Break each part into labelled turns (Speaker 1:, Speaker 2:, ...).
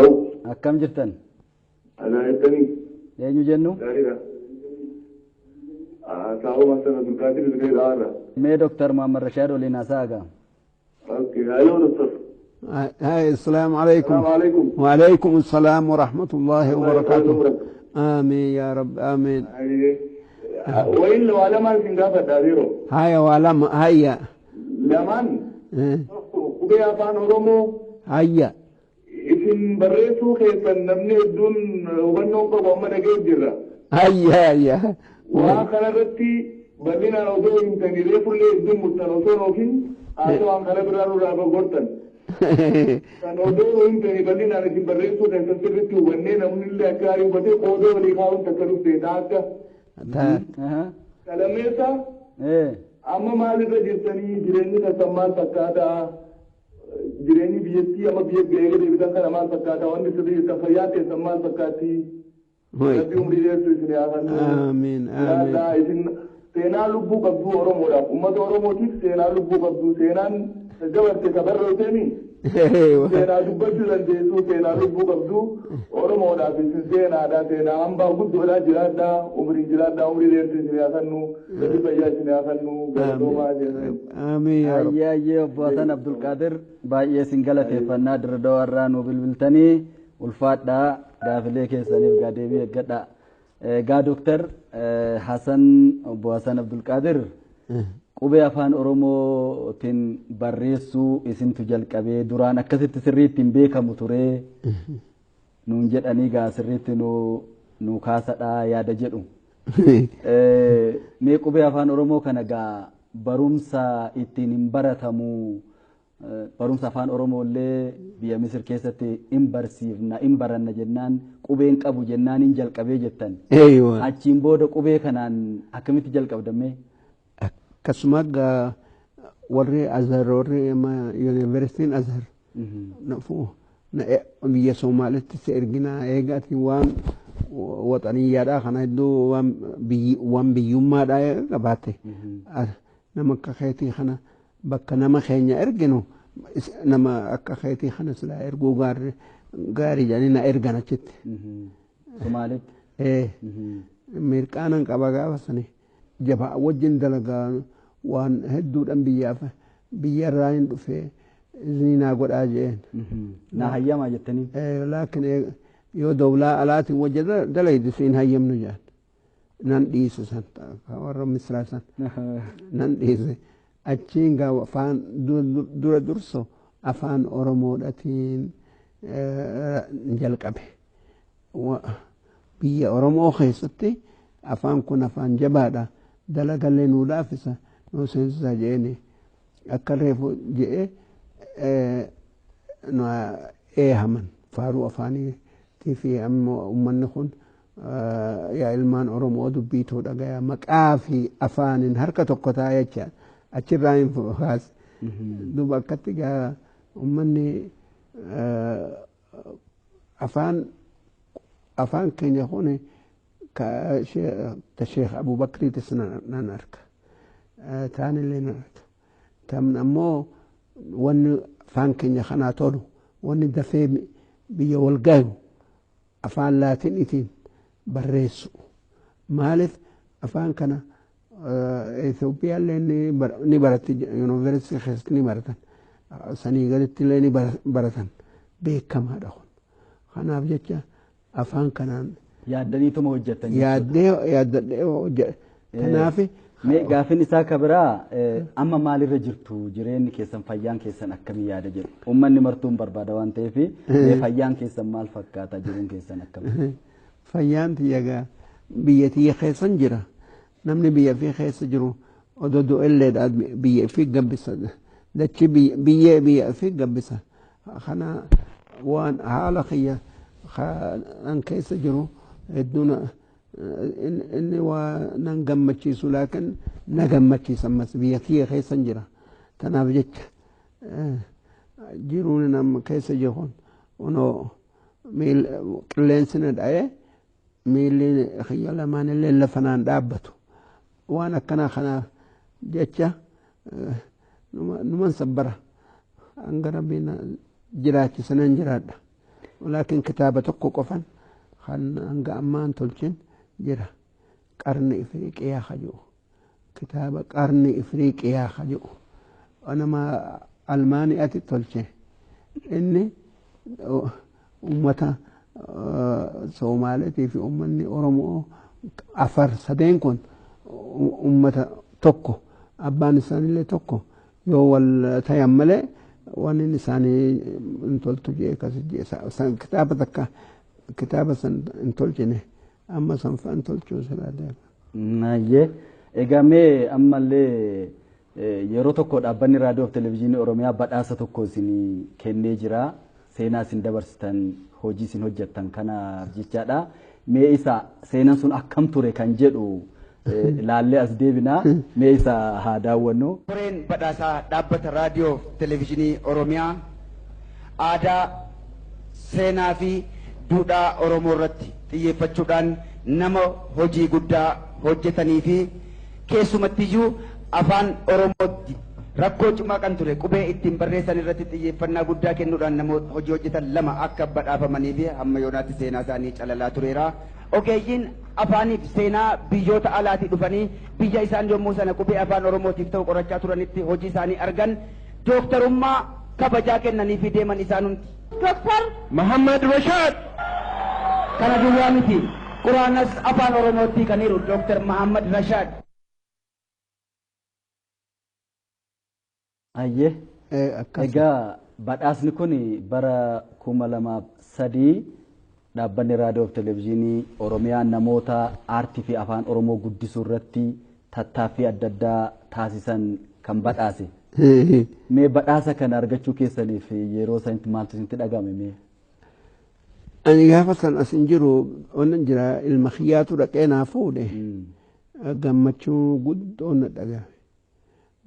Speaker 1: Hello.
Speaker 2: Akkam jirtan?
Speaker 1: Ana jettanii?
Speaker 2: Eenyu jennu?
Speaker 1: Gaariidha. Saa'oo Hassan Abdulqaadir Dirree Dhawaarra.
Speaker 2: Mee Dooktar Muhammad Rashaad waliin haasa'a gaa.
Speaker 1: Okay. Hello, Doctor.
Speaker 3: هاي السلام عليكم.
Speaker 1: السلام عليكم.
Speaker 3: وعليكم السلام ورحمة الله
Speaker 1: الله
Speaker 3: وبركاته.
Speaker 1: يبارك.
Speaker 3: آمين يا رب، آمين.
Speaker 1: Wayin waa lamaan isin gaafadha yeroo.
Speaker 3: هيا ولم هيا.
Speaker 1: Lamaan
Speaker 3: إيه.
Speaker 1: tokko qubee afaan Oromoo
Speaker 3: هيا.
Speaker 1: isin barreessuu keessan namni hedduun hubannoo qabu amma dhagee jirra.
Speaker 3: هيا هيا.
Speaker 1: Waan kanarratti bal'inaan osoo himtanii reefullee hedduun murtan osoo yookiin haasawaan kana biraa nurraa gortan. Kan odoo nu himtanii bal'inaan isin barreessuu keessan sirriitti hubannee namni illee akka gaarii hubatee qoodoo walii kaa'uun takka dhufteedha akka. Kalameessa amma maalirra jirtanii, jireenyi keessan maal fakkaataa? Jireenyi biyyattii amma biyya eega deebitan kana maal fakkaataa? Wanni sirrii jirtan, fayyaan teessan maal fakkaatti? Rabbi umrii dheertuu isin haa kennu.
Speaker 3: آمين آمين.
Speaker 1: Jiraadhaa, isin seenaa lubbuu qabduu Oromoodhaaf, uummata Oromootiif seenaa lubbuu qabduu, seenaan dabarte ka barreessemi seenaa dubbachuu dandeessuu, seenaa lubbuu qabduu Oromoodhaaf isin seenaadha, seenaa hambaa guddoodhaa. Jiraadhaa, umrii jiraadhaa, umrii dheertuu isin haa kennu, rabbi fayyaa isin haa kennu, galatoomaa jenna.
Speaker 3: آمين يا رب.
Speaker 2: Ayyee ayyee, obbo Hasan Abdulqaadir, baay'ee isin galateeffannaa. Dirree Dawaarraa nu bilbiltanii ulfaadhaa. Gaafilee keessaniif gaa deebii eeggadhaa. Gaa Dooktar Hasan, obbo Hasan Abdulqaadir, qubee afaan Oromootiin barreessuu isintu jalqabee, duraan akkasitti sirriitti hin beekamu ture nuun jedhanii, gaa sirriitti nu kaasadhaa yaada jedhu. Mee qubee afaan Oromoo kana gaa barumsa ittiin hin baratamu, barumsa afaan Oromoo illee biyya Misir keessatti hin barsiifna, hin baranna jennaan, qubeen qabu jennaan hin jalqabee jettan.
Speaker 3: أيوة.
Speaker 2: Achiin booda qubee kanaan akkamitti jalqabdame?
Speaker 3: Akkasuma gaa warri Azhar, warri yuunivarsiitiin Azhar nafu biyya Somaalitti si erginaa, eegaati waan waxaniyyaadhaa kana hedduu waan biyyummaadhaa qabaatte, nama akka keetii kana bakka nama keenya erginu, nama akka keetii kana silaa erguu gaarii jedhanii na ergan achitti.
Speaker 2: Somaalitti.
Speaker 3: Ee, mirqaanan qaba gaafa sani jabaa wajjin dalagaa waan hedduudhaan biyyaaf biyyarraa hin dhufee iznii naa godhaa jeen.
Speaker 2: Na hayyamaa jettanii.
Speaker 3: Laakiin yoo dawlaa alaatiin wajja dalaydu siin hayyamnu jedhan. Nan dhiise san, warra Misraa san nan dhiise. Achiin gaa afaan dura durso afaan Oromoodhatiin jalqabe. Biyya Oromoo keessatti afaan kun afaan jabaadha, dalagallee nuu laafisa, nuu seensisa jeeni akka reefu je'e nu eehaman faaruu afaaniitii fi ammoo ummanni kun yaa ilmaan Oromoo dubbiituu dhagaya, maqaa fi afaaniin harka tokko ta'a jecha achirraa hin kaase. Duuba akkatti gaa ummanni afaan keenya kun ka Sheekh Abubakriitis nan arka, taanillee nan arka. Tan ammoo wanni afaan keenya kanaa tolu, wanni dafee biyya wal gayu afaan Laatiniitiin barreessu. Maaliif afaan kana Itoophiyaallee ni baratti, yuunivarsiitii keessatti ni baratan, sanii gaditti illee ni baratan, beekamaadha kun. Kanaaf jecha afaan kanaan
Speaker 2: Yaaddaniituma hojjettan jechuudha.
Speaker 3: Yaaddee yaaddadhee hojjedhe. Kanaaf
Speaker 2: Mee gaafin isaa ka biraa, amma maalirra jirtu, jireenyi keessan, fayyaan keessan akkamii yaada jedhu. Uummanni martuun barbaada waan ta'eef, mee fayyaan keessan maal fakkaata, jiruun keessan akkamii?
Speaker 3: Fayyaan tiyya gaa biyya tiyya keessan jira. Namni biyya fi keessa jiru odoo du'elleedha biyya fi gabbisa. Dachi biyyee biyya fi gabbisa. Kana waan haala kiyya an keessa jiru hedduun inni waa nan gammachiisu, laakiin na gammachiisa ammas biyya kiyya keessan jira. Tanaaf jecha jiruun nama keessa jiru kun kunoo qilleensi na dha'ee miilli kiyya lamaan illee lafa naan dhaabbatu. Waan akkanaa kanaaf jecha numan sabbara, hanga Rabbiin jiraachisa nan jiraadha. Laakiin kitaaba tokko qofan kan hanga ammaan tolchin jira. Qarni Ifriiqiyaa ka jedhu. Kitaaba qarni Ifriiqiyaa ka jedhu. Nama Almaaniyaatti tolche. Inni ummata Somaaliitii fi uummanni Oromoo afar sadeen kun ummata tokko abbaan isaaniillee tokko yoo wal tayan malee waan inni isaanii hin toltu jee akkas jee san kitaaba takka kitaaba san hin tolchine amma san fa'a hin tolchuu silaa deema.
Speaker 2: Nayyee egaa mee ammallee yeroo tokko dhaabbanni raadiyoo fi televezyiinii Oromiyaa badhaasa tokko isin kennee jira. Seenaa isin dabarsitan hojii isin hojjettan kanaaf jechaadha. Mee isa seenaan sun akkam ture kan jedhu laallee as deebinaa mee isa haa daawwannu.
Speaker 4: Koreen badhaasaa dhaabbata raadiyoo fi televezyiinii Oromiyaa aadaa, seenaa fi duudhaa Oromoo irratti xiyyeeffachuudhaan nama hojii guddaa hojjetanii fi keessumattiyyuu afaan Oromootti rakkoo cimaa kan ture qubee ittiin barreessan irratti xiyyeeffannaa guddaa kennuudhaan namoota hojii hojjetan lama akka badhaafamanii fi hamma yoonaatti seenaa isaanii calalaa tureera. Ogeeyyiin afaaniif seenaa biyyoota alaatii dhufanii biyya isaan yommuu sana qubee afaan Oromootiif ta'u qorachaa turanitti hojii isaanii argan dooktarummaa kabajaa kennanii fi deeman isaan hundi.
Speaker 5: Dooktar
Speaker 4: Muhammad Rashaad. Kana duwwaa miti. Quraanas afaan Oromootti kaniiru Dooktar Muhammad Rashaad.
Speaker 2: Ayyee. Egaa badhaasni kun bara 2003 dhaabbanni raadiyoo fi televezyiinii Oromiyaa namoota aartii fi afaan Oromoo guddisuu irratti tattaaffii adda addaa taasisan kan badhaase. Mee badhaasa kana argachuu keessaniif yeroo sanitti maaltu isinitti dhagahame mee?
Speaker 3: Ani gaafa san as hin jiru wannan jira ilma kiyyaatu dhaqee naa fuudhe gammachuu guddoo na dhagahame.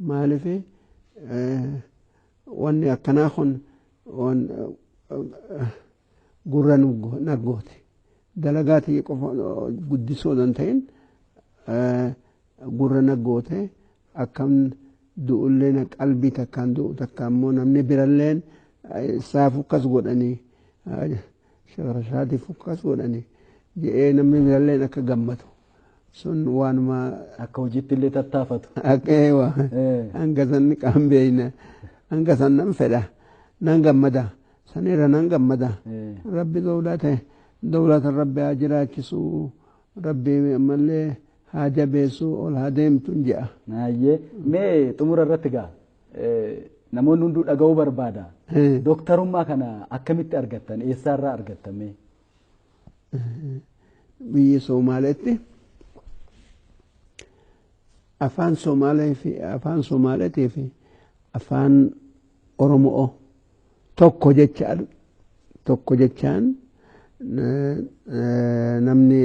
Speaker 3: Maaliif wanni akkanaa kun gurra na goote dalagaa ta'e qofa guddisuu odoo hin ta'in gurra na goote akkam du'ullee na qalbii takkaan du'u takka ammoo namni biralleen saafu akkas godhanii shaashaatiif akkas godhanii jedhee namni biralleen akka gammadu sun waanuma.
Speaker 2: Akka hojiitti illee tattaafatu.
Speaker 3: Akka eewa hanga sanni qaambeeyna hanga san nan fedha nan gammada sanirra nan gammada rabbi dawlata dawlata rabbi haa jiraachisu rabbi ammallee haa jabeessu ol haa deemtu je'a.
Speaker 2: Naayyee mee xumura irratti gaa namoonni hunduu dhaga'uu barbaada. Dooktarummaa kana akkamitti argattan eessaarraa argattan mee?
Speaker 3: Biyya Somaaleetti afaan Somaalee fi afaan Somaaleetii fi afaan Oromoo tokko jecha tokko jechaan namni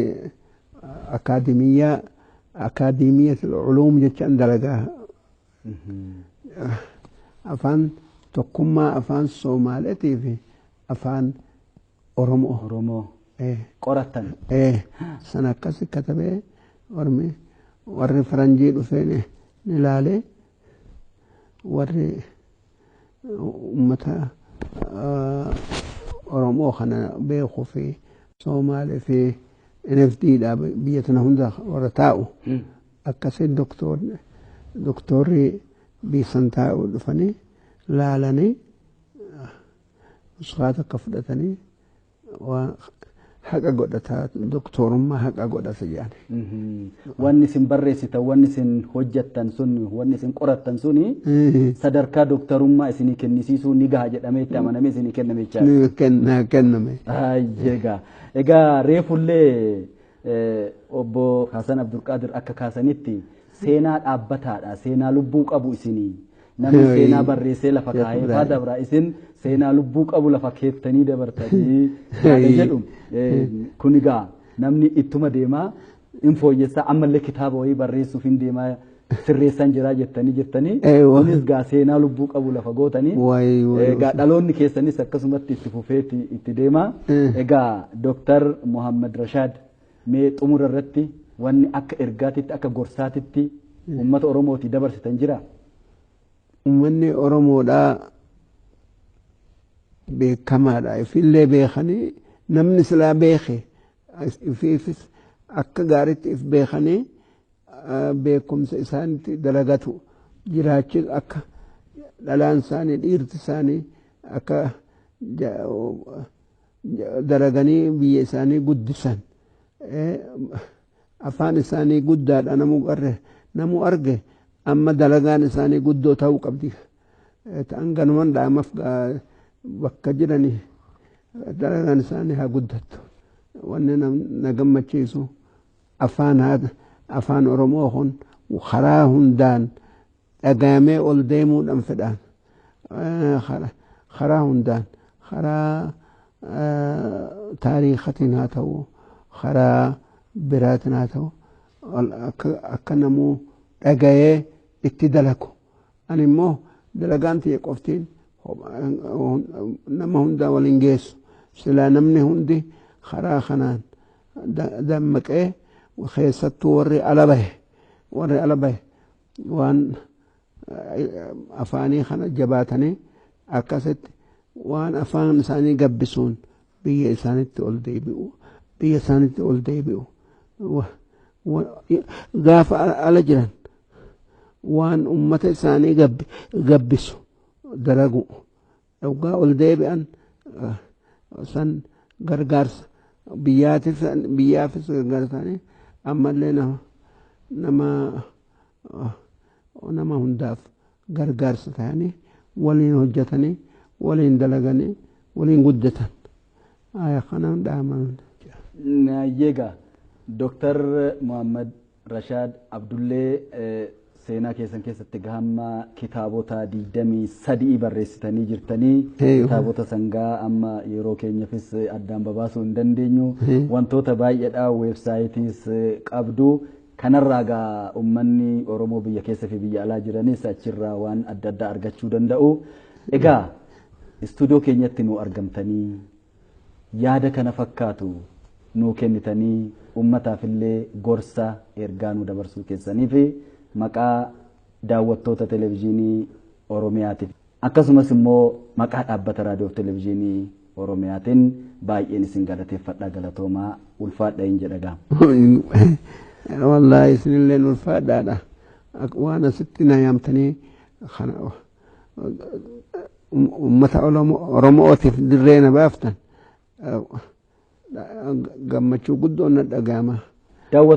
Speaker 3: akaademiyaa akaademiyatul culuum jechaan dalagaa afaan tokkummaa afaan Somaaleetii fi afaan Oromoo.
Speaker 2: Oromoo. Qorattan.
Speaker 3: Sana akkas katabee ormi warri faranjii dhufee ni ilaalee warri ummata Oromoo kana beekuu fi Somaalee fi NFD dha biyya tana hunda warra taa'u akkasiin doktorri biyya taa'u dhufanii laalanii nuskaa takka fudhatanii waan haqa godhata doktorummaa haqa godhata jedhani.
Speaker 2: Wanni isin barreessitan, wanni isin hojjettan sun, wanni isin qorattan suni sadarkaa doktorummaa isinii kennisiisuu ni gaha jedhamee itti amanamee isinii kenname jechaadha.
Speaker 3: Ni kenname.
Speaker 2: Egaa egaa reefullee obbo Hasan Abdulqaadir akka kaasanitti seenaa dhaabbataadha seenaa lubbuu qabu isinii. Namni seenaa barreessee lafa kaa'ee faa dabra isin seenaa lubbuu qabu lafa keeftanii dabartanii yaada jedhu kun egaa namni ittuma deemaa in fooyyessaa ammallee kitaaba wayii barreessuuf hin deemaa sirreessan jiraa jettanii jirtanii kunis gaa seenaa lubbuu qabu lafa gootanii egaa dhaloonni keessanis akkasumatti itti fufee itti deemaa egaa Dooktar Muhammad Rashaad mee xumura irratti wanni akka ergaatitti akka gorsaatitti uummata Oromootii dabarsitan jiraa?
Speaker 3: Uummanni Oromoodhaa Beekamaadha. Ifillee beekanii namni silaa beeke ifiifis akka gaariitti if beekanii beekumsa isaaniitti dalagatu jiraachi akka dhalaan isaanii dhiirti isaanii akka dalaganii biyya isaanii guddisan afaan isaanii guddaadha namuu arge amma dalagaan isaanii guddoo ta'uu qabdi. Ta'an ganuman dhaamaf bakka jiranii dalagaan isaanii haa guddattu. Wanni na gammachiisu afaan Oromoo kun karaa hundaan dhagaamee ol deemuudhaan fedhaan karaa hundaan karaa taariikatiin haa ta'u karaa biraatiin haa ta'u akka namuu dhagayee itti dalagu. Ani immoo dalagaan tiyya qoftiin nama hundaa waliin geessu. Silaa namni hundi karaa kanaan dammaqee keessattuu warri ala bahe waan afaanii kana jabaatanii akkasitti waan afaan isaanii gabbisuun biyya isaanitti ol deebi'u biyya isaanitti ol deebi'u gaafa ala jiran waan ummata isaanii gabbisu dalagu dhugaa ol deebi'an san gargaarsa biyyaafis gargaarsaanii ammallee nama hundaaf gargaarsa ta'anii waliin hojjetanii waliin dalaganii waliin guddatan kanaan dhaaman.
Speaker 2: Yeega Dooktar Muhammad Rashaad Abdullee seenaa keessan keessatti hamma kitaabota 23 barreessitanii jirtanii kitaabota sangaa amma yeroo keenyafis addaan babaasuu hin dandeenyu wantoota baay'eedha weebsaayitiis qabdu kanarraa gaa uummanni Oromoo biyya keessa fi biyya alaa jiranis achirraa waan adda addaa argachuu danda'u. Egaa istuudiyoo keenyatti nu argamtanii yaada kana fakkaatu nuu kennitanii uummataaf illee gorsa ergaa nu dabarsuu keessaniif maqaa daawwattoota televezyiinii Oromiyaatiif akkasumas immoo maqaa dhaabbata raadiyoo fi televezyiinii Oromiyaatiin baay'een isin galateeffadha galatoomaa ulfaadha hin jedha.
Speaker 3: Wallaahi isinilleen ulfaadhaadha. Waan asitti na yaamtanii uummata Oromootiif dirree na baaftan gammachuu guddoon na dhaga'ama.